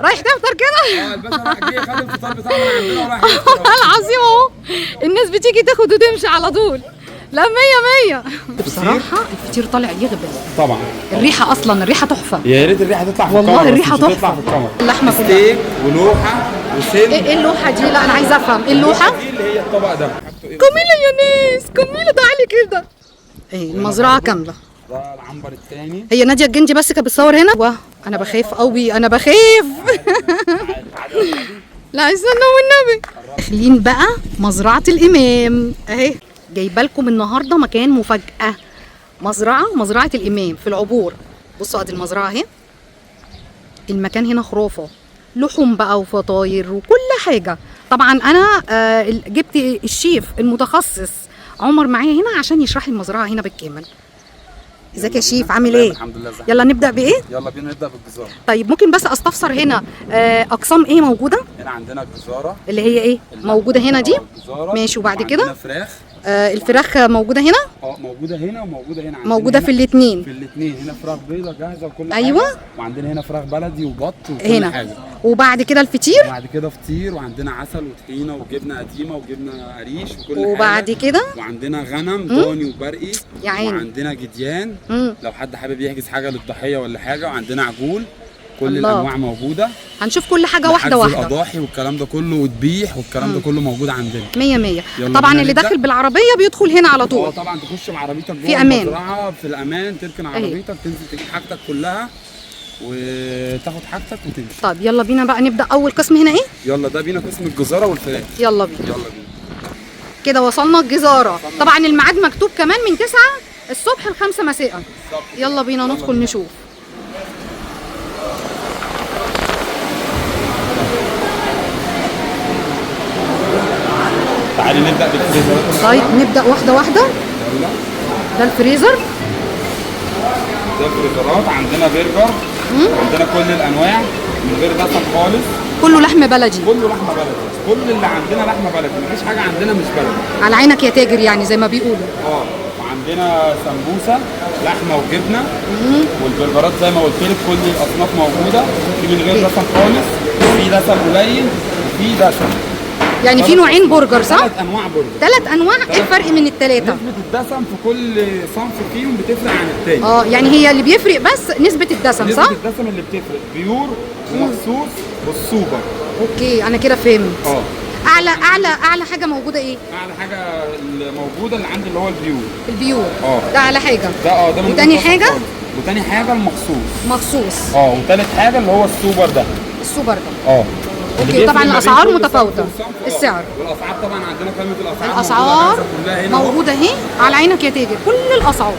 رايح تفطر كده؟ الباشا راح جه خد الفطار بتاعه من عندنا وراح يفطر. والله العظيم اهو الناس بتيجي تاخد وتمشي على طول. لا مية مية. بصراحة الفطير طالع يغبل. طبعا الريحة اصلا الريحة تحفة. يا ريت الريحة تطلع في والله الكاميرا، الريحة بس مش تحفة. هتطلع في الكاميرا. اللحمة كلها. ستيك ولوحه وسن. ايه اللوحة دي؟ لا انا عايزة افهم ايه اللوحة؟ دي اللي هي الطبق ده. كميلة يا ناس، كميلة ده عالي كده. ايه المزرعة كاملة. ده العنبر الثاني. هي نادية الجندي بس كانت بتصور هنا. واه انا بخاف قوي، انا بخاف. لا استنى والنبي. داخلين بقى مزرعة الإمام اهي. جايبه لكم النهارده مكان مفاجأة، مزرعة الإمام في العبور. بصوا ادي المزرعة اهي. المكان هنا خرافة، لحوم بقى وفطاير وكل حاجة. طبعا انا جبت الشيف المتخصص عمر معايا هنا عشان يشرح لي المزرعة هنا بالكامل. ازيك يا شيف، عامل ايه؟ الحمد لله. زحمة. يلا نبدأ بإيه؟ يلا بينا نبدأ بالجزارة. طيب ممكن بس استفسر هنا اقسام ايه موجودة؟ هنا عندنا الجزارة اللي هي ايه؟ موجودة هنا دي؟ الجزارة. ماشي، وبعد كده؟ عندنا فراخ. الفراخ موجودة هنا؟ موجودة هنا وموجودة هنا. موجودة في الاثنين. في الاثنين. هنا فراخ بيضة جاهزة وكل حاجة. أيوة. وعندنا هنا فراخ بلدي وبط وكل هنا حاجة. وبعد كده الفطير. وبعد كده فطير، وعندنا عسل وطحينة وجبنة قديمة وجبنة قريش وكل حاجة. وبعد كده وعندنا غنم ضاني وبرقي. يا عيني. وعندنا جديان. لو حد حابب يحجز حاجة للضحية ولا حاجة. وعندنا عجول. كل الله. الانواع موجودة. هنشوف كل حاجة واحدة واحدة. الاضاحي والكلام ده كله وذبيح والكلام ده كله موجود عندنا. مية مية. طبعا اللي داخل بالعربية بيدخل هنا على طول. طبعا تخش بعربيتك جوه في امان. المزرعة في الامان، تركن عربيتك، تنزل تجيب حاجتك كلها وتاخد حاجتك وتمشي. طب يلا بينا بقى نبدا اول قسم هنا ايه؟ يلا ده بينا قسم الجزاره والفراخ. يلا بينا. يلا بينا. كده وصلنا الجزاره. طبعا الميعاد مكتوب كمان من 9 الصبح ل 5 مساء. يلا بينا ندخل نشوف. تعالي نبدأ بالفريزر. طيب نبدأ واحدة واحدة. يلا. ده الفريزر. ده الفريزرات. عندنا برجر. عندنا كل الأنواع من غير دسم خالص. كله لحم بلدي. كله لحمة بلدي، كل اللي عندنا لحمة بلدي، مفيش حاجة عندنا مش بلدي. على عينك يا تاجر يعني زي ما بيقولوا. وعندنا سمبوسة لحمة وجبنة. والبرجرات زي ما قلت لك كل الأصناف موجودة، في من غير دسم خالص، في دسم قليل، وفي دسم. يعني في نوعين برجر صح؟ 3 انواع برجر. 3 انواع. ايه الفرق من الثلاثة؟ نسبة الدسم في كل صنف فيهم بتفرق عن الثاني. يعني هي اللي بيفرق بس نسبة الدسم صح؟ نسبة الدسم اللي بتفرق، pure ومخصوص والسوبر. okay انا كده فهمت. اعلى اعلى اعلى حاجة موجودة ايه؟ اعلى حاجة الموجودة اللي عندي اللي هو ال pure. ال pure. ده اعلى حاجة. ده ده وتاني حاجة؟ وتاني حاجة المخصوص. مخصوص. وتالت حاجة اللي هو السوبر ده. السوبر ده. okay. طبعا الاسعار متفاوتة. السعر والاسعار طبعا عندنا قائمة الاسعار. الاسعار موجودة اهي على عينك يا تاجر، كل الاسعار.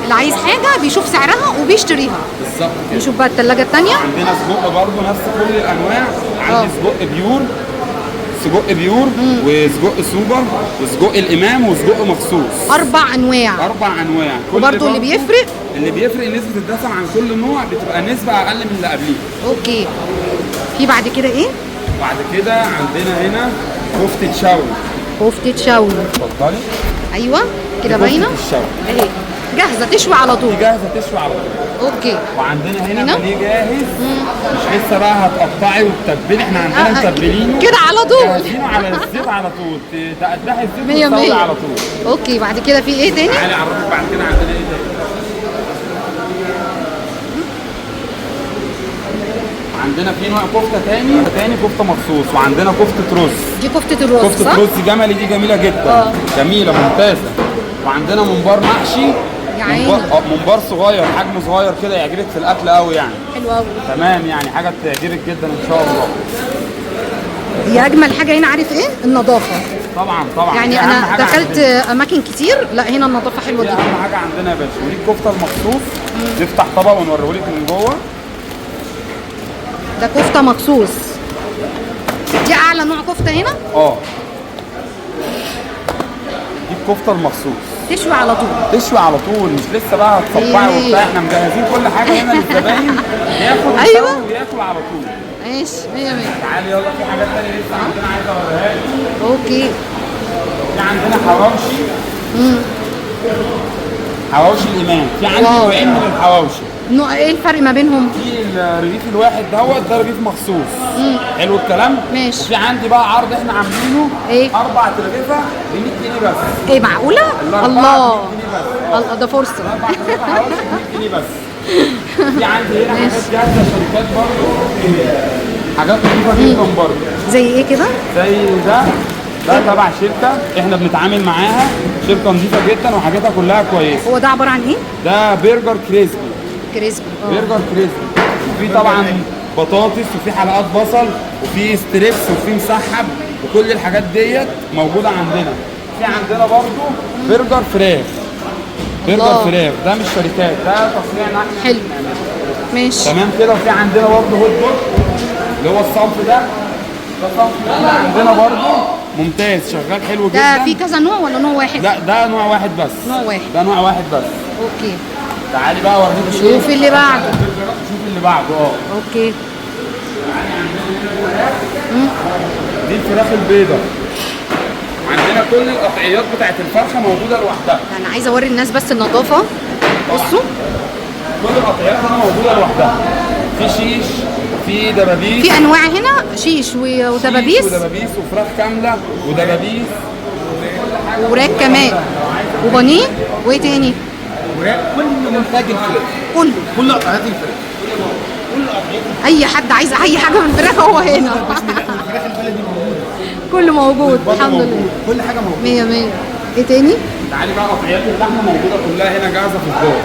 اللي عايز حاجة بيشوف سعرها وبيشتريها. بالظبط كده. نشوف بقى الثلاجة الثانية. عندنا سجق برده نفس كل الانواع. عندي سجق pure، سجق pure وسجق سوبر وسجق الامام وسجق مخصوص. 4 انواع. 4 انواع. وبرده اللي بيفرق، اللي بيفرق نسبه الدسم عن كل نوع بتبقى نسبه اقل من اللي قبليه. okay. في بعد كده ايه؟ بعد كده عندنا هنا كفتة شوي. كفتة شوي. اتفضلي. ايوه كده باينة. اهي جاهزة تشوي على طول. دي جاهزة تشوي على طول. okay. وعندنا هنا بانيه جاهز. مش لسه بقى هتقطعي وتتبلي، احنا عندنا متبلينه كده على طول. جاهزينه على الزيت على طول، تقدحي الزيت وتسوي على طول. okay. بعد كده في ايه تاني؟ تعالي اعرفك بعد كده عندنا ايه تاني. عندنا في نوع كفته تاني كفته مخصوص، وعندنا كفته رز. دي كفته الرز كفته صح؟ رز جملي دي جميلة جدا. جميلة ممتازة. وعندنا ممبار محشي. يا عيني. ممبار صغير، حجمه صغير كده، يعجبك في الاكل قوي يعني. حلو قوي. تمام، يعني حاجة تعجبك جدا ان شاء الله. هي اجمل حاجة هنا عارف ايه؟ النظافة. طبعا طبعا. يعني انا دخلت اماكن كتير، لا هنا النظافة حلوة جدا. دي اهم حاجة عندنا يا باشا. ودي الكفتة المخصوص. نفتح طبق ونوريهولك من جوه. ده كفته مخصوص. دي اعلى نوع كفته هنا؟ دي الكفتة المخصوص. تشوي على طول. تشوي على طول، مش لسه بقى هتصبعي وبتاع. احنا مجهزين كل حاجة هنا للزباين، ياخد ايوه وياكل على طول. ماشي 100 100. تعالي يلا، في حاجات تانية لسه عندنا عايزه اوريها لك. okay. في عندنا حواوشي. حواوشي الامام. في عندي نوعين من الحواوشي. ايه الفرق ما بينهم؟ في الرغيف الواحد دوت ده رغيف مخصوص. حلو الكلام؟ ماشي. وفي عندي بقى عرض احنا عاملينه. ايه؟ 4 ترغيفه ب 100 جنيه بس. ايه معقولة؟ الله الله، ده فرصة. 4 ترغيفه حوالي 100 جنيه بس. في عندي هنا حاجات جاهزة شركات برضه، حاجات نظيفة جدا برضه. زي ايه كده؟ زي ده تبع شركة احنا بنتعامل معاها، شركة نظيفة جدا وحاجاتها كلها كويسة. هو ده عبارة عن ايه؟ ده برجر crispy. crispy. برجر crispy، وفي طبعا بطاطس، وفي حلقات بصل، وفي strips، وفي مسحب، وكل الحاجات ديت موجودة عندنا. في عندنا برضو برجر فراخ. برجر فراخ ده مش شركات، ده تصنيعنا احنا. حلو ماشي تمام كده. وفي عندنا برضو hot dog اللي هو الصنف ده، ده صنف عندنا برضو ممتاز، شغال حلو جدا. ده في كذا نوع ولا نوع واحد؟ لا ده نوع واحد بس. نوع واحد. ده نوع واحد بس. okay تعالي بقى اوريك. شوف اللي بعده. شوف اللي بعده. okay. دي الفراخ البيضاء. عندنا كل القطعيات بتاعت الفرخه موجودة لوحدها. انا عايزه اوري الناس بس النظافة. بصوا كل القطعيات هنا موجودة لوحدها. في شيش، في دبابيس، في انواع هنا، شيش ودبابيس، ودبابيس وفراخ كاملة ودبابيس وراك كمان وبانيه وايه تاني؟ وراك، كل منتج الفراخ، كله، كل قطعيات الفراخ، كل قطعيات. اي حد عايز اي حاجة من الفراخ هو هنا. الفراخ البلدي موجودة، كله موجود الحمد لله، كل حاجة موجودة. 100 100. ايه تاني؟ تعالي بقى قطعيات اللحمة موجودة كلها هنا جاهزة في الدور.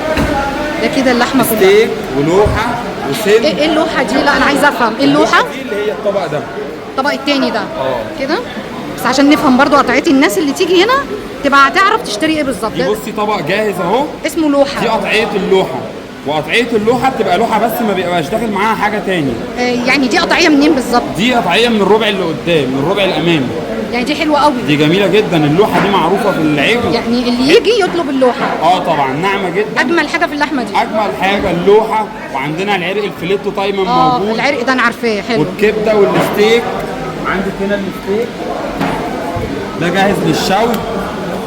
ده كده اللحمة كلها. ستيك ولوحه وسن. ايه اللوحة دي؟ لا انا عايزه افهم ايه اللوحة؟ دي اللي هي الطبق ده، الطبق التاني ده كده، بس عشان نفهم برضو قطعية الناس اللي تيجي هنا تبقى هتعرف تشتري ايه بالظبط. دي بصي طبق جاهز اهو، اسمه لوحة. دي قطعية اللوحة، وقطعيه اللوحة بتبقى لوحة بس، ما بيبقاش داخل معاها حاجة تاني. يعني دي قطعية منين بالظبط؟ دي قطعية من الربع اللي قدام، من الربع الامامي. يعني دي حلوة قوي، دي جميلة جدا. اللوحة دي معروفة في العجل، يعني اللي يجي يطلب اللوحة. طبعا ناعمة جدا، اجمل حاجة في اللحمة دي، اجمل حاجة اللوحة. وعندنا العرق الفليتو دايما موجود. العرق ده انا عارفاه حلو. والكبده والستيك، عندك هنا الستيك ده جاهز للشوي.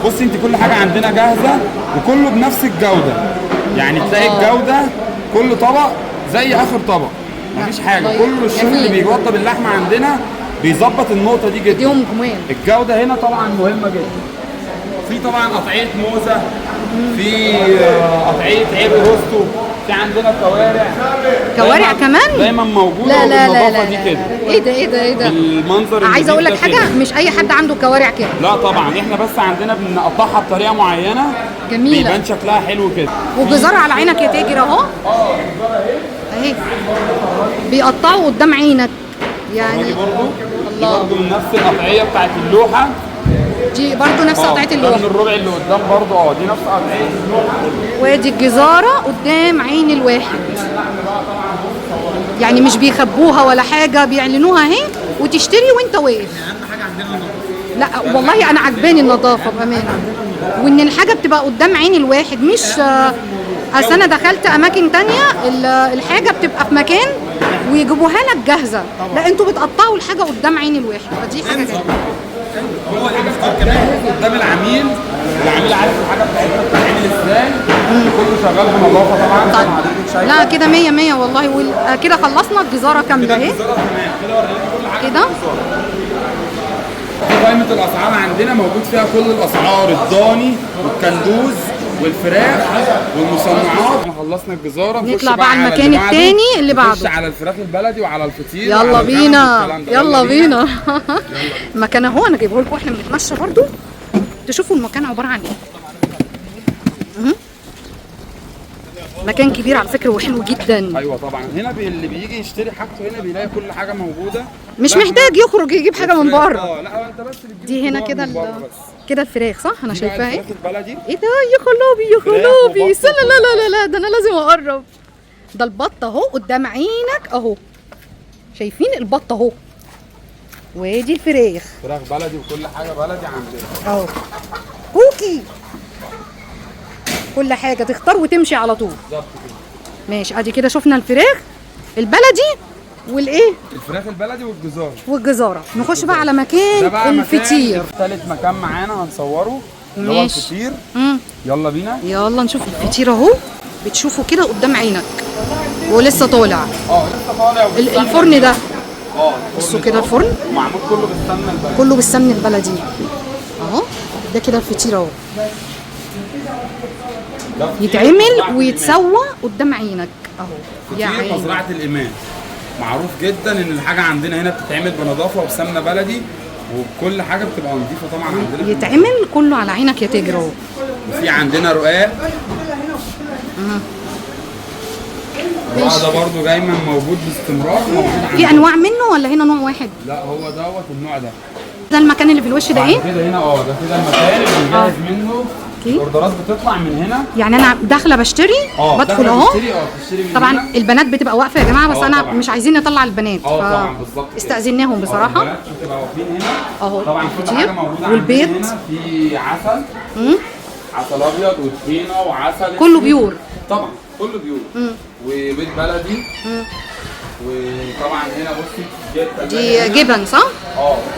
بصي انت كل حاجة عندنا جاهزة وكله بنفس الجودة، يعني تلاقي الجودة كل طبق زي اخر طبق، مفيش حاجة. كل الشغل اللي بيوضب اللحمة عندنا بيظبط النقطة دي جدا. ديهم جمال. الجودة هنا طبعا مهمة جدا. في طبعا قطعية موزة، في قطعية عرق روستو، في عندنا كوارع. كوارع كمان دايما موجودة. لا لا لا لا دي كده. ايه ده ايه ده ايه ده المنظر؟ عايزه اقول لك حاجة، مش اي حد عنده كوارع كده. لا طبعا احنا بس عندنا بنقطعها بطريقة معينة جميلة، بيبان شكلها حلو كده. وجزاره على عينك يا تاجر اهو. اهي بيقطعوا قدام عينك يعني. دي برضه من نفس القطعية بتاعت اللوحة، دي برضه نفس قطعية اللوحة، ده من الربع اللي قدام برضه. دي نفس قطعية اللوحة. وادي الجزاره قدام عين الواحد، يعني مش بيخبوها ولا حاجة، بيعلنوها اهي وتشتري وانت واقف. اهم حاجة عندنا النظافة. لا والله انا عجباني النظافة بامانه، وان الحاجة بتبقى قدام عين الواحد، مش اصل انا دخلت اماكن تانية الحاجة بتبقى في مكان ويجيبوها لك جاهزة. لا انتوا بتقطعوا الحاجة قدام عين الواحد، فدي حاجة جميلة. هو الحاجة جاهز قدام العميل، العميل عارف الحاجة بتاعتنا بتتعمل ازاي، كله شغال بنظافه طبعا. طيب لا كده 100 100 والله. كده خلصنا الجزاره كاملة اهي. الجزاره تمام كده، ورينا كل حاجة كده. في قائمة الاسعار عندنا موجود فيها كل الاسعار، الضاني والكندوز والفراخ والمصنعات. احنا خلصنا الجزاره، نطلع بقى على المكان التاني اللي بعده، نخش على الفراخ البلدي وعلى الفطير. يلا بينا يلا بينا. المكان اهو انا جايبه لكم، احنا بنتمشى برضو تشوفوا المكان عبارة عن ايه. مكان كبير على فكرة وحلو جدا. ايوه طبعا، هنا اللي بيجي يشتري حاجته هنا بيلاقي كل حاجة موجودة، مش محتاج يخرج يجيب حاجة من بره. لا انت بس بتجيب دي هنا كده كده الفراخ صح؟ انا شايفاها اهي. ايه ده يا خلابي يا خلابي، لا لا لا لا ده انا لازم اقرب. ده البط اهو قدام عينك اهو، شايفين البط اهو، وادي الفراخ، فراخ بلدي وكل حاجة بلدي عندنا اهو. كوكي كل حاجة تختار وتمشي على طول. بالظبط كده. ماشي، ادي كده شفنا الفراخ البلدي والايه؟ الفراخ البلدي والجزاره. والجزاره. نخش بقى على مكان الفطير. ثالث مكان معانا هنصوره اللي هو الفطير. يلا بينا، يلا نشوف الفطير اهو. بتشوفه كده قدام عينك ولسه طالع. لسه طالع. الفرن ده بصوا كده الفرن معمول كله بالسمنه البلدي. كله بالسمن البلدي اهو. ده كده الفطير اهو يتعمل ويتسوى قدام عينك اهو. يا عيني مزرعة الامام معروف جدا ان الحاجة عندنا هنا بتتعمل بنظافه وبسمنه بلدي، وكل حاجة بتبقى نظيفة طبعا عندنا، يتعمل كله على عينك يا تاجر اهو. وفي عندنا رقاق. الرقاق ده برضه دايما موجود باستمرار، موجود عندنا. في انواع منه ولا هنا نوع واحد؟ لا هو دوت النوع ده. ده المكان اللي في الوش ده ايه؟ كده هنا ده كده المكان اللي بنجهز منه الاوردرات بتطلع من هنا. يعني انا داخله بشتري، بدخل اهو. طبعا هنا. البنات بتبقى واقفة يا جماعة، بس انا طبعًا. مش عايزين نطلع البنات، طبعا بالظبط استاذناهم بصراحة. البنات بتبقى واقفين هنا اهو. طبعا كل حاجة موجودة والبيض عندنا هنا. في عسل، عسل ابيض وطحينه وعسل كله pure طبعا كله pure، وبيض بلدي. وطبعا هنا بصي دي جبن صح؟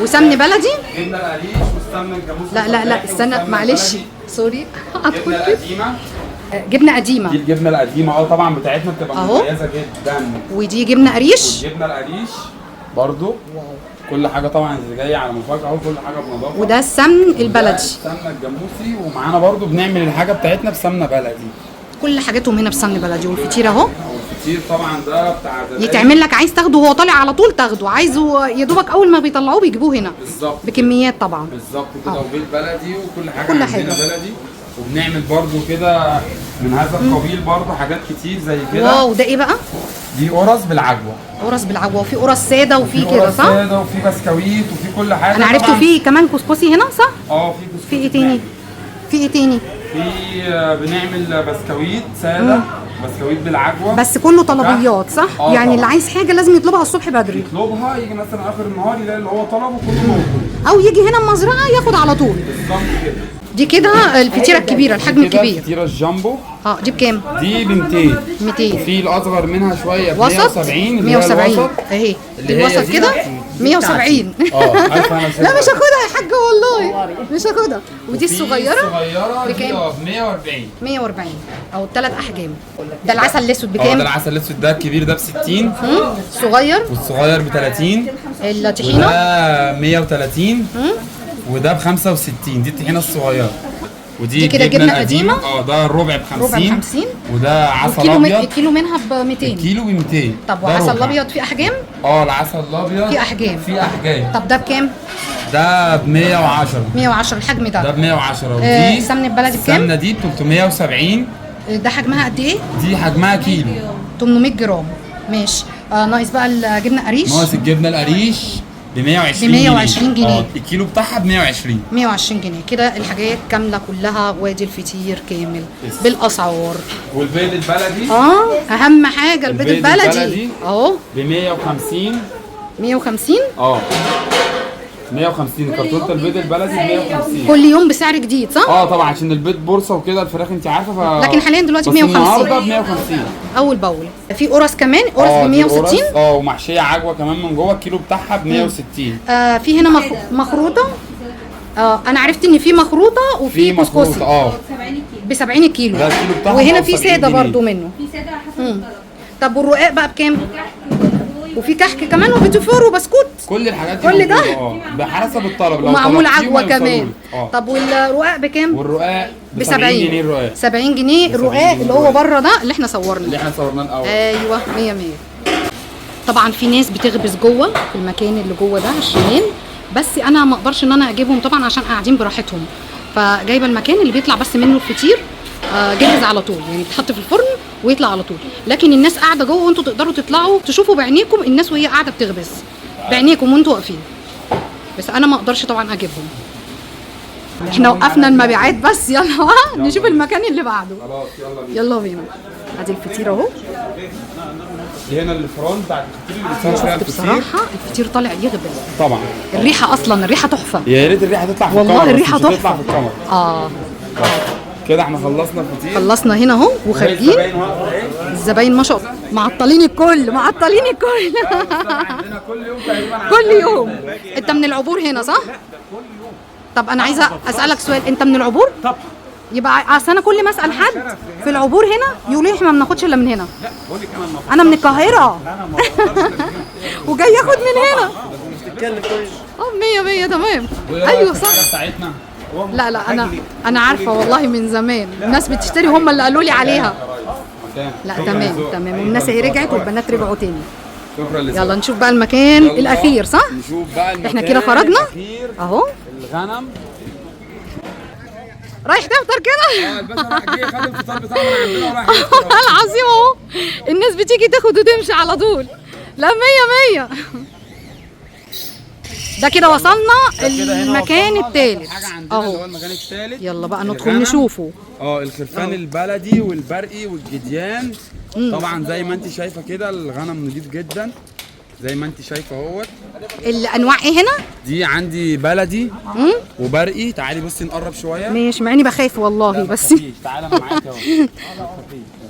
وسمن بلدي، جبنه القريش والسمنه الجاموسي. لا لا لا استنى معلش sorry جبنه قديمة. جبنه قديمة، دي الجبنة القديمة طبعا بتاعتنا بتبقى مميزة جدا. ودي جبنه قريش، والجبنه القريش برضو. wow. كل حاجة طبعا اللي جاية على مفاجاة اهو، كل حاجة بنظافه. وده السمن البلدي، السمنة الجاموسي. ومعانا برضو بنعمل الحاجة بتاعتنا بسمنه بلدي، كل حاجاتهم هنا بسمن بلدي. والفطير اهو، والفطير طبعا ده بتاع يتعمل لك، عايز تاخده وهو طالع على طول تاخده، عايزه يا دوبك اول ما بيطلعوه بيجيبوه هنا بالظبط بكميات طبعا بالظبط كده. وبيض بلدي وكل حاجة كل عندنا حاجة بلدي. وبنعمل برضو كده من هذا القبيل برضو حاجات كتير زي كده. wow، ده ايه بقى؟ دي قرص بالعجوه. قرص بالعجوه، وفي قرص ساده وفي كده صح؟ ساده وفي بسكويت وفي كل حاجة. انا عرفته في كمان كسكسي هنا صح؟ في كسكسي. في ايه تاني؟ في ايه تاني؟ في بنعمل بسكويت ساده، بسكويت بالعجوه، بس كله طلبيات صح؟ يعني طبعًا. اللي عايز حاجة لازم يطلبها الصبح بدري، يطلبها يجي مثلا اخر النهار يلاقي اللي هو طلبه كله موجود، او يجي هنا المزرعة ياخد على طول بالظبط كده. دي كده الفطيره الكبيرة، الحجم الكبير، الفطيره الجامبو. دي بكام؟ دي ب 200. 200. وفي الاصغر منها شوية ب 170، 170 اهي الوسط كده 170. لا مش هاخدها يا حاجة والله مش هاخدها. ودي الصغيرة الصغيرة بكام؟ ب 140. 140 او الثلاث احجام. ده العسل الاسود بكام؟ ده العسل الاسود ده الكبير ده ب 60، صغير، والصغير ب 30، الطحينه وده 130، وده ب 65. دي الطحينه الصغيرة. ودي دي كده جبنه قديمة. ده الربع ب 50، وده عسل ابيض. الكيلو منها ب 200. الكيلو ب 200. طب وعسل الابيض في احجام؟ العسل الابيض في احجام، في احجام. طب ده بكام؟ ده ب 110. 110 الحجم ده. ده ب 110. ودي السمنة البلدي بكام؟ السمنة دي ب 370. ده حجمها قد ايه؟ دي حجمها كيلو، 800 جرام. ماشي. ناقص بقى الجبنة قريش. ناقص الجبنة القريش ب 120 ب 120 جنيه. الكيلو بتاعها ب 120. 120 جنيه كده. الحاجات كاملة كلها، وادي الفطير كامل بالاسعار. والبيض البلدي اهم حاجة البيض البلدي اهو ب 150. 150. 150 كرتونة البيض البلدي ب 150. كل يوم بسعر جديد صح؟ طبعا عشان البيض بورصة وكده، الفراخ انت عارفه لكن حاليا دلوقتي ب 150. النهارده ب 150 اول باول. في قرص كمان، قرص ب 160. ومحشيه عجوه كمان من جوه، الكيلو بتاعها ب 160. في هنا مخروطه. انا عرفت ان في مخروطه وفي كسكسي ب 70 الكيلو. ده الكيلو بتاعها، وهنا في ساده برده منه، في ساده على حسب الطلب. طب والرقاق بقى بكام؟ وفي كحك كمان وبيتيفور وبسكوت، كل الحاجات دي كل ده بحسب الطلب. لو ومعمول عجوه كمان. طب والرقاق بكام؟ والرقاق ب 70 جنيه. الرقاق 70 جنيه الرقاق اللي هو بره ده اللي احنا صورناه، اللي احنا صورناه الاول. ايوه 100 100. طبعا في ناس بتخبز جوه في المكان اللي جوه ده على الشمال، بس انا ما اقدرش ان انا اجيبهم طبعا عشان قاعدين براحتهم، فجايبه المكان اللي بيطلع بس منه الفطير جاهز على طول، يعني بيتحط في الفرن ويطلع على طول. لكن الناس قاعدة جوه، وانتوا تقدروا تطلعوا تشوفوا بعينيكم الناس وهي قاعدة بتخبز بعينيكم وانتوا واقفين، بس انا ما اقدرش طبعا اجيبهم. احنا وقفنا المبيعات بس، يلا بقى نشوف المكان اللي بعده. خلاص يلا بينا، يلا بينا. ادي الفطير اهو. دي هنا الفرن بتاع الفطير اللي بيتصور فيها الفطير. بصراحة الفطير طالع يغبن طبعا. الريحة اصلا الريحة تحفة. يا ريت الريحة تطلع في والله الكاميرا، الريحة تحفة. تطلع في الكاميرا. كده احنا خلصنا الفطير، خلصنا هنا اهو وخارجين. الزباين ما شاء الله معطلين الكل، معطلين الكل. عندنا كل يوم تقريبا، كل يوم. انت من العبور هنا صح؟ لا ده كل يوم. طب انا عايزه اسالك سؤال، انت من العبور؟ طبعا. يبقى اصل انا كل ما اسال حد في العبور هنا يقولوا لي احنا ما بناخدش الا من هنا. لا بقول لك انا انا من القاهرة انا ما بقدرش إلا من هنا. وجاي ياخد من هنا. مش تتكلم طيب. 100 100 تمام. ايوه صح. بتاعتنا. لا لا انا عارفه والله من زمان الناس بتشتري، هم اللي قالوا لي عليها. لا تمام تمام. والناس اهي رجعت والبنات رجعوا تاني. شكرا لذوقك. يلا نشوف بقى المكان الاخير صح؟ نشوف بقى المكان احنا كده خرجنا الأخير. اهو. الغنم رايح تفطر كده؟ الباشا راح جه خد الفطار بتاعه من عندنا وراح يفطر. والله العظيم اهو الناس بتيجي تاخد وتمشي على طول. لا 100 100. ده كده وصلنا المكان الثالث حاجة عندنا اللي هو اهو. المكان الثالث. يلا بقى ندخل الغنم. نشوفه. الخرفان البلدي والبرقي والجديان. طبعا زي ما انت شايفه كده الغنم نضيف جدا زي ما انت شايفه اهوت. الانواع ايه هنا؟ دي عندي بلدي وبرقي. تعالي بصي نقرب شوية. ماشي، مع اني بخاف والله بس تعالى انا معاك اهو.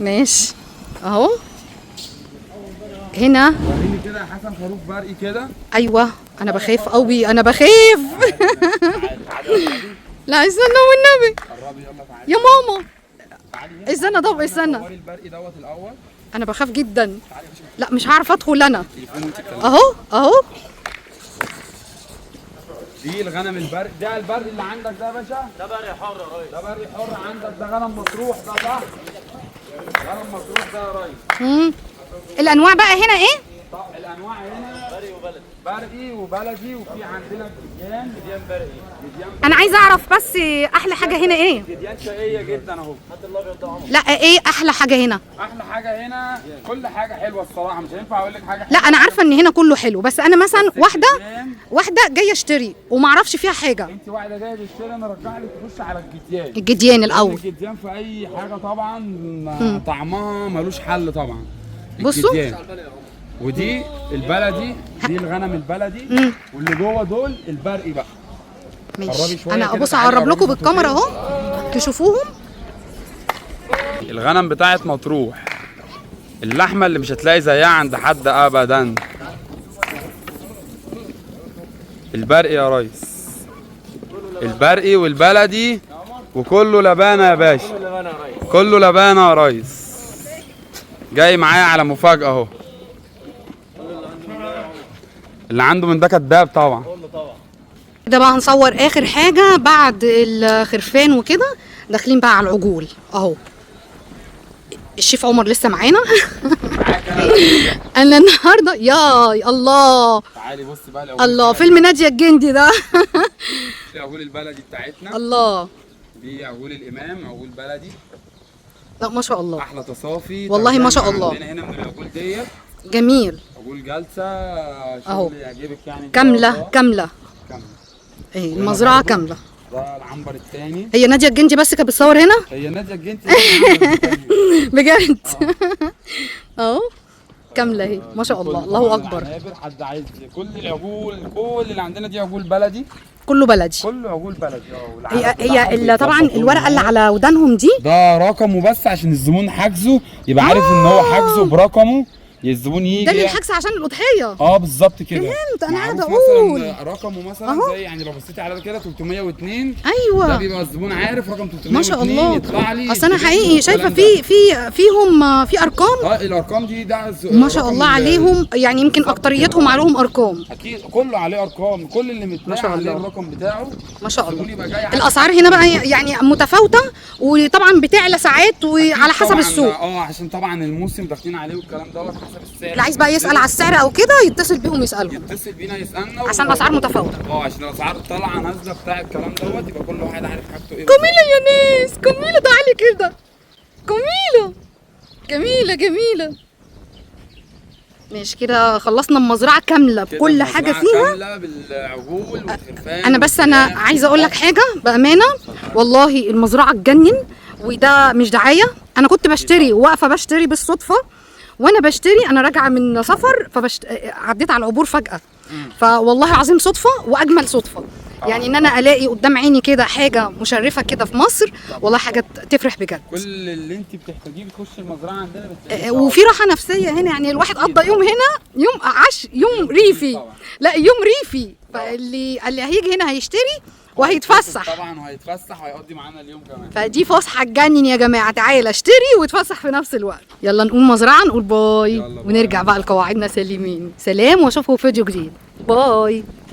ماشي اهو. هنا وريني كده يا حسن خروف برقي كده. ايوه انا بخاف قوي، انا بخاف. لا استنى والنبي قربي يلا تعالي. يا ماما استنى. طب استنى، صوري البرقي دوت الاول. انا بخاف جدا. لا مش هعرف ادخل انا. اهو اهو. دي الغنم البرق ده، البرق اللي عندك ده يا باشا، ده برق حر يا ريس. ده برق حر عندك، ده غنم مطروح ده صح؟ غنم مطروح ده يا ريس. الانواع بقى هنا ايه؟ طب الانواع هنا برقي وبلدي. برقي وبلدي، وفي عندنا جديان، جديان برقي، جديان. انا عايزه اعرف بس احلى حاجة هنا ايه؟ جديان شقيه جدا اهو. لا ايه احلى حاجة هنا؟ احلى حاجة هنا كل حاجة حلوة الصراحة، مش هينفع اقول لك حاجة. لا انا عارفه ان هنا كله حلو، بس انا مثلا واحدة جاية اشتري وما اعرفش فيها حاجة. انت واحدة جاية تشتري، انا ارجع لك تخش على الجديان. الجديان الاول. الجديان في اي حاجة طبعا طعمها ملوش حل طبعا. بصوا. ودي البلدي، دي الغنم البلدي، واللي جوه دول البرقي بقى. ماشي، انا ابص اقرب لكم بالكاميرا اهو تشوفوهم. الغنم بتاعت مطروح، اللحمة اللي مش هتلاقي زيها عند حد ابدا. البرقي يا ريس، البرقي والبلدي، وكله لبانه يا باشا، كله لبانه يا ريس. جاي معايا على مفاجاة اهو. اللي عنده من ده كداب طبعا. ده بقى هنصور اخر حاجة بعد الخرفان وكده، داخلين بقى على العجول اهو. الشيف عمر لسه معانا. انا النهارده يا الله. تعالي بصي بقى العجول. الله، فيلم ناديه الجندي ده. العجول البلدي بتاعتنا. الله، دي عجول الامام، عجول بلدي. لا ما شاء الله، احلى تصافي والله ما شاء الله. عندنا هنا من العجول ديت جميل. عجول جلسه اهو شغل يعجبك يعني. كاملة كاملة كاملة. ايه المزرعة كاملة. ده العنبر الثاني. هي ناديه الجندي بس كانت بتصور هنا؟ هي ناديه الجندي بجد. اهو كاملة اهي ما شاء الله، الله اكبر. حد عايز كل العجول، كل اللي عندنا دي عجول بلدي، كله بلدي، كله عجول بلدي. هي طبعا الورقة اللي على ودانهم دي ده رقمه بس عشان الزبون حاجزه يبقى عارف ان هو حاجزه برقمه، الزبون يجي ده اللي الحجز عشان الاضحية. بالظبط كده. فهمت، انا قاعدة اقول رقمه مثلا زي يعني لو بصيتي على كده 302. ايوه، ده بيبقى الزبون عارف رقم 302 ما شاء الله. يطلع لي. اصل انا حقيقي شايفه في في فيهم في ارقام. الارقام دي ده ما شاء الله عليهم، يعني يمكن اكتريتهم عليهم ارقام. اكيد كله عليه ارقام، كل اللي متباع عليه الرقم بتاعه. ما شاء الله. الاسعار هنا بقى يعني متفاوتة، وطبعا بتعلى ساعات وعلى حسب السوق. عشان طبعا الموسم داخلين عليه والكلام دوت حسب السعر. اللي عايز بقى يسال على السعر او كده يتصل بيهم يسالهم، يتصل بينا يسالنا عشان الاسعار متفاوتة. عشان الاسعار طالعه نازله بتاع الكلام دوت، يبقى كل واحد عارف حاجته ايه. جميلة يا ناس، جميلة. تعالي كده، جميلة جميلة جميلة. ماشي كده خلصنا المزرعة كاملة بكل حاجة فيها، كاملة بالعجول والخرفان. انا بس انا عايزه اقول لك حاجة بامانه، والله المزرعة تجنن، وده مش دعاية. انا كنت بشتري، واقفة بشتري بالصدفة، وانا بشتري انا راجعه من سفر، عديت على العبور فجاة، فوالله العظيم صدفة واجمل صدفة. يعني ان انا الاقي قدام عيني كده حاجة مشرفة كده في مصر، والله حاجة تفرح بجد. كل اللي انت بتحتاجيه بتخش المزرعة عندنا بتلاقيه، وفي راحة نفسية هنا. يعني الواحد قضى يوم هنا، يوم عاش يوم ريفي. لا يوم ريفي. فاللي اللي هيجي هنا هيشتري وهيتفسح. طبعا وهيتفسح وهيقضي معانا اليوم كمان. فدي فسحة تجنن يا جماعة، تعالى اشتري وتفسح في نفس الوقت. يلا نقوم مزرعة نقول bye. يلا bye. ونرجع بقى لقواعدنا سالمين. سلام، واشوفكم في فيديو جديد. bye.